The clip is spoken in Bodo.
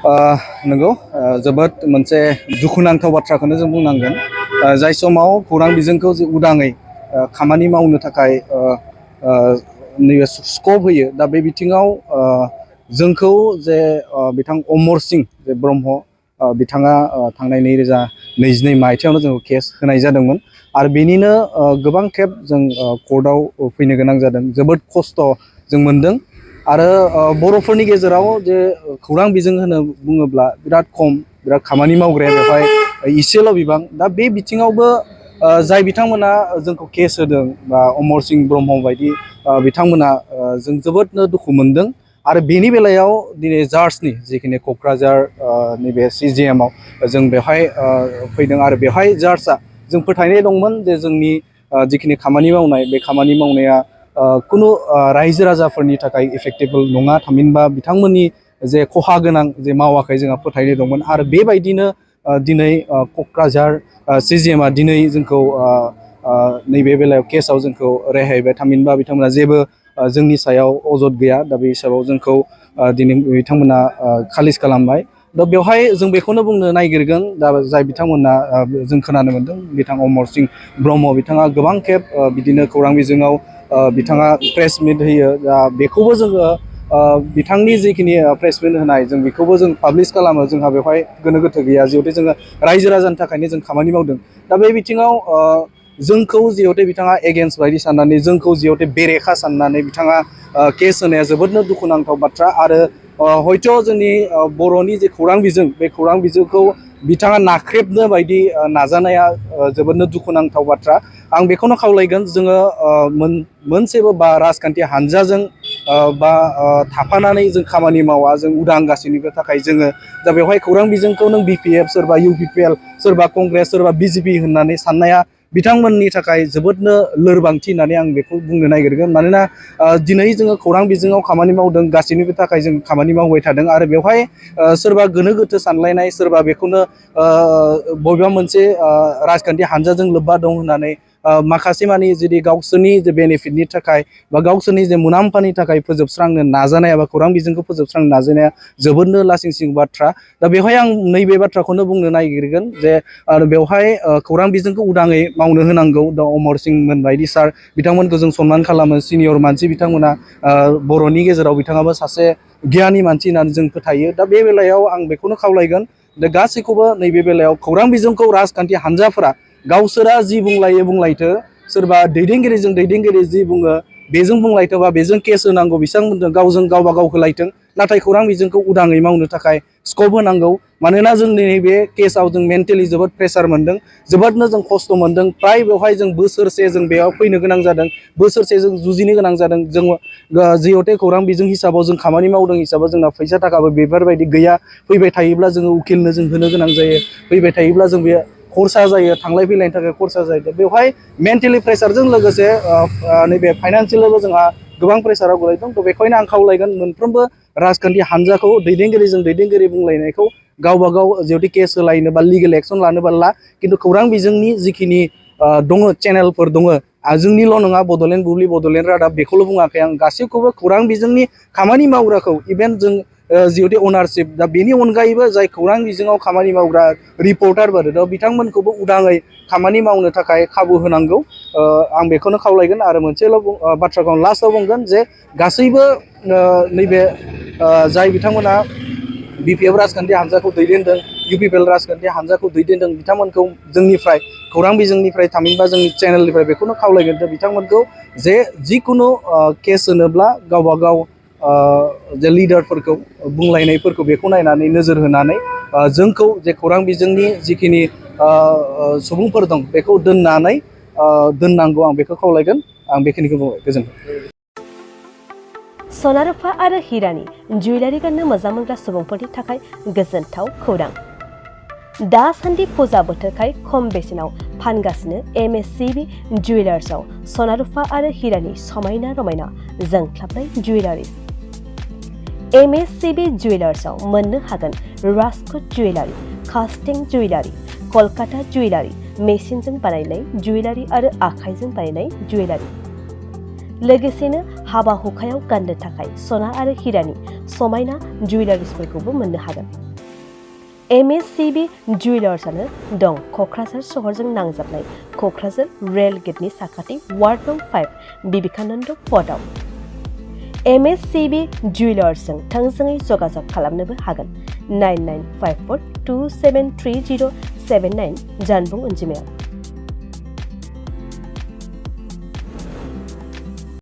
नंगौ जोबोद मोनसे दुखुनांथाव बाथ्राखौनो जों बुंनांगोन जाय समाव खौरां बिजोंखौ जे उदाङै खामानि मावनो थाखाय नैबे स्कप होयो दा बे बिथिङाव जोंखौ जे बिथां अमरस जे ब्रह्म बिथाङा थांनाय 2022 मायथाइयावनो जोंखौ केस होनाय जादोंमोन आरो बेनिनो गोबां खेब जों कर्टआव फैनो गोनां जादों जोबोद खस्थ' जों मोनदों आरो बर'फोरनि गेजेराव जे खौरां बिजों होनो बुङोब्ला बिराद खम बिराद खामानि मावग्राया बेवहाय इसेल' बिबां दा बे बिथिङावबो जाय बिथांमोना जोंखौ केस होदों बा अमरसिं ब्रह्म बायदि बिथांमोना जों जोबोदनो दुखु मोनदों आरो बेनि बेलायाव दिनै जार्जनि जिखिनि क'क्राझार नैबे CJM आव जों बेवहाय फैदों आरो बेवहाय जार्जआ जों फोथायनाय दंमोन जे जोंनि जिखिनि खामानि मावनाय बे खामानि मावनाया खुनु रायजो राजाफोरनि थाखाय इफेक्टेबल नङा थामहिनबा बिथांमोननि जे खहा गोनां जे मावाखै जोंहा फोथायनाय दंमोन आरो बेबायदिनो दिनै क'क्राझार CJM आ दिनै जोंखौ नैबे बेलायाव केसआव जोंखौ रेहाय होबाय थामहिनबा बिथांमोना जेबो जोंनि सायाव अजद गैया दा बे हिसाबाव जोंखौ दिनै बिथांमोना खालिस खालामबाय दा बेवहाय जों बेखौनो बुंनो नागिरगोन दा जाय बिथांमोना जों खोनानो मोनदों बिथां अमरसिं ब्रह्म बिथाङा गोबां खेब बिदिनो खौरां बिजोङाव बिथाङा प्रेस मिट होयो दा बेखौबो जोङो बिथांनि जिखिनि प्रेस मिट होनाय जों बेखौबो जों पाब्लिश खालामो जोंहा बेवहाय गोनो गोथो गैया जिहेतु जोङो रायजो राजानि थाखायनो जों खामानि मावदों दा बे बिथिङाव जोंखौ जिहेतु बिथाङा एगेन्स्ट बायदि साननानै जोंखौ जिहेतु बेरेखा साननानै बिथाङा केस होनाया जोबोदनो दुखुनांथाव बाथ्रा आरो हयथ' जोंनि बर'नि जे खौरां बिजों बे खौरां बिजोंखौ बिथाङा नाख्रेबनो बायदि नाजानाया जोबोदनो दुखुनांथाव बाथ्रा आं बेखौनो खावलायगोन जोङो मोनसेबो बा राजखान्थि हानजाजों बा थाफानानै जों खामानि मावा जों उदां गासैनिबो थाखाय जोङो दा बेवहाय खौरां बिजोंखौ नों BPF सोरबा UPPL सोरबा कंग्रेस सोरबा BJP होननानै साननाया बिथांमोननि थाखाय जोबोदनो लोरबांथि होननानै आं बेखौ बुंनो नागिरगोन मानोना दिनै जोङो खौरां बिजोङाव खामानि मावदों गासैनिबो थाखाय जों खामानि मावबाय थादों आरो बेवहाय सोरबा गोनो गोथो सानलायनाय सोरबा बेखौनो बबेबा मोनसे राजखान्थि हानजाजों लोब्बा दं होननानै माखासे मानि जुदि गावसोरनि जे बेनिफिटनि थाखाय बा गावसोरनि जे मुलाम्फानि थाखाय फोजोबस्रांनो नाजानाया बा खौरां बिजोंखौ फोजोबस्रांनो नाजानाया जोबोदनो लासिंसिं बाथ्रा दा बेवहाय आं नैबे बाथ्राखौनो बुंनो नागिरगोन जे बेवहाय खौरां बिजोंखौ उदाङै मावनो होनांगौ दा अमरसिं मोन बायदि सार बिथांमोनखौ जों सनमान खालामो सिनियर मानसि बिथांमोना बर'नि गेजेराव बिथाङाबो सासे गियानि मानसि होननानै जों फोथायो दा बे बेलायाव आं बेखौनो खावलायगोन दा गासैखौबो नैबे बेलायाव खौरां बिजोंखौ राजखान्थि हानजाफोरा गावसोरा जि बुंलायो बुंलायथो सोरबा दैदेनगिरिजों दैदेनगिरि जि बुङो बेजों बुंलायथों बा बेजों केस होनांगौ बिथांमोनजों गावजों गावबा गाव होलायथों नाथाय खौरां बिजोंखौ उदाङै मावनो थाखाय स्कप होनांगौ मानोना जोंनि नैबे केसआव जों मेन्टेलि जोबोद प्रेसार मोनदों जोबोदनो जों खस्थ' मोनदों फ्राय बेवहाय जों बोसोरसे जों बेयाव फैनो गोनां जादों बोसोरसे जों जुजिनो गोनां जादों जों जिहेथु खौरां बिजों हिसाबाव जों खामानि मावदों हिसाबाव जोंना फैसा थाखाबो बेफोरबायदि गैया फैबाय थायोब्ला जोङो उकिलनो जों होनो गोनां जायो फैबाय थायोब्ला जों बे खरसा जायो थांलाय फैलायनि थाखाय खरसा जायो बेवहाय मेन्टेलि प्रेसारजों लोगोसे नैबे फाइनान्सियेलबो जोंहा गोबां प्रेसाराव गोलैदों थ' बेखायनो आं खावलायगोन मोनफ्रोमबो राजखान्थि हानजाखौ दैदेनगिरिजों दैदेनगिरि बुंलायनायखौ गावबा गाव जिहेतु केस होलायनो बा लिगेल एक्सन लानोबा ला खिन्थु खौरां बिजोंनि जिखिनि दङ चेनेलफोर दङ जोंनिल' नङा बड'लेण्ड बुब्लि बड'लेण्ड रादाब बेखौल' बुङाखै आं गासैखौबो खौरां बिजोंनि खामानि मावग्राखौ इभेन जों जिहेतु अनारशिप दा बेनि अनगायैबो जाय खौरां बिजोङाव खामानि मावग्रा रिपर्टारफोर दा बिथांमोनखौबो उदाङै खामानि मावनो थाखाय खाबु होनांगौ आं बेखौनो खावलायगोन आरो मोनसेल' बाथ्राखौ आं लास्टआव बुंगोन जे गासैबो नैबे जाय बिथांमोना BPF राजखान्थि हानजाखौ दैदेनदों UPPL राजखान्थि हानजाखौ दैदेनदों बिथांमोनखौ जोंनिफ्राय खौरां बिजोंनिफ्राय थामहिनबा जोंनि चेनेलनिफ्राय बेखौनो खावलायगोन जे बिथांमोनखौ जे जिखुनु केस होनोब्ला गावबा गाव जे लिडारफोरखौ बुंलायनायफोरखौ बेखौ नायनानै नोजोर होनानै जोंखौ जे खौरां बिजोंनि जिखिनि सुबुंफोर दं बेखौ दोननांगौ आं बेखौ खावलायगोन आं बेखिनिखौ बुंबाय गोजोन्थों। सना रुफा आरो हिरानि जुवेलारि गाननो मोजां मोनग्रा सुबुंफोरनि थाखाय गोजोनथाव खौरां दासान्दि फुजा बोथोरखाय खम बेसेनाव फानगासिनो MSCB जुवेलार्सआव सना रुफा आरो हिरानि समायना रमायना जोंख्लाबनाय जुवेलारिस MSCB जुवेलार्सआव मोननो हागोन राजकोट जुवेलारि कास्टिं जुवेलारि कलकाता जुवेलारि मेसिनजों बानायनाय जुवेलारि आरो आखाइजों बानायनाय जुवेलारि लोगोसेनो हाबा हुखायाव गाननो थाखाय सना आरो हिरानि समायना जुवेलारिसफोरखौबो मोननो हागोन। MSCB जुवेलार्सआनो दं क'क्राझार सहरजों नांजाबनाय क'क्राझार रेल गेटनि साखाथि वार्ड नं 5 बिबेकानन्द पथआव। MSCB जुवेलार्सजों थोंजोङै जगाजग खालामनोबो हागोन 9954273079 जानबुं अनजिमायाव।